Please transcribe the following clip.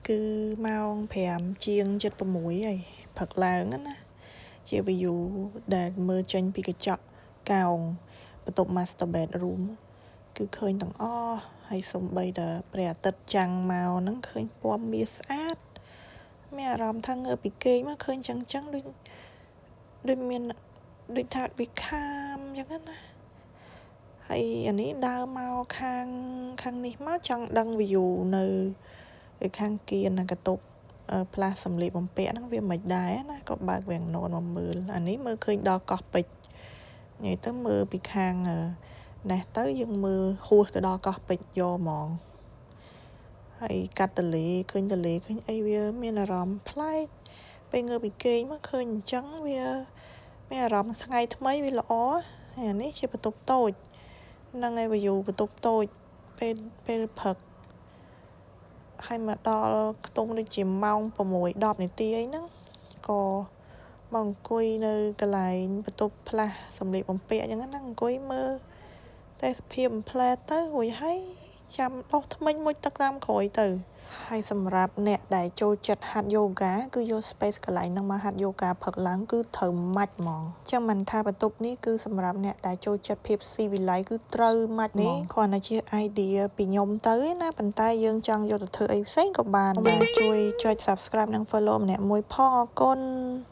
គឺម៉ោង5ជាង76ហើយព្រឹកឡើងណាជា view ដែលមើលចេញពីកញ្ចក់កោងបន្ទប់ master bedroom គឺឃើញទាំងអស់ហើយសំបីតែព្រះអាទិត្យចាំងមកហ្នឹងឃើញពណ៌មាសស្អាតមានអារម្មណ៍ថាងើបពីគេងមកឃើញចឹងចឹងដូចដូចមានដូចថាវាខាមចឹងណាហើយអានេះដើរមកខាងខាងនេះមកចង់ដឹង view នៅខាងគៀនកតុបផ្លាស់សម្លៀកបំពាក់ហ្នឹងវាមិនដែរណាក៏បើកវាំងននមកមើលអានេះមើលឃើញដល់កោះពេជ្រនិយាយទៅមើលពីខាងនេះទៅយើងមើលហួសទៅដល់កោះពេជ្រយកហ្មងហើយកាត់តលេឃើញតលេឃើញអីវាមានអារម្មណ៍ប្លែកពេលងើបពីគេងមកឃើញអញ្ចឹងវាមានអារម្មណ៍ថ្ងៃថ្មីវាល្អហើយអានេះជាបន្ទប់តូចហ្នឹងហើយ view បន្ទប់តូចពេលពេលព្រឹកហើយមកដល់ខ្ទង់ដូចជាម៉ោង6 10នាទីអីហ្នឹងក៏មកអង្គុយនៅកន្លែងបន្ទប់ផ្លាស់សម្លៀកបំពាក់អញ្ចឹងណាអង្គុយមើលទេសភាពផ្លែទៅរួចហើយចាំដុសធ្មេញមួយទឹកតាមក្រោយទៅហើយសម្រាប់អ្នកដែលចូលចិត្តហាត់យូហ្គាគឺយក space កន្លែងហ្នឹងមកហាត់យូហ្គាព្រឹកឡើងគឺត្រូវម៉ាច់ហ្មងចឹងមិនថាបន្ទប់នេះគឺសម្រាប់អ្នកដែលចូលចិត្តភាពស៊ីវិល័យគឺត្រូវម៉ាច់នេះគ្រាន់តែជា idea ពីខ្ញុំទៅណាប៉ុន្តែយើងចង់យកទៅធ្វើអីផ្សេងក៏បានដែរជួយចុច subscribe និង follow ម្នាក់មួយផងអរគុណ។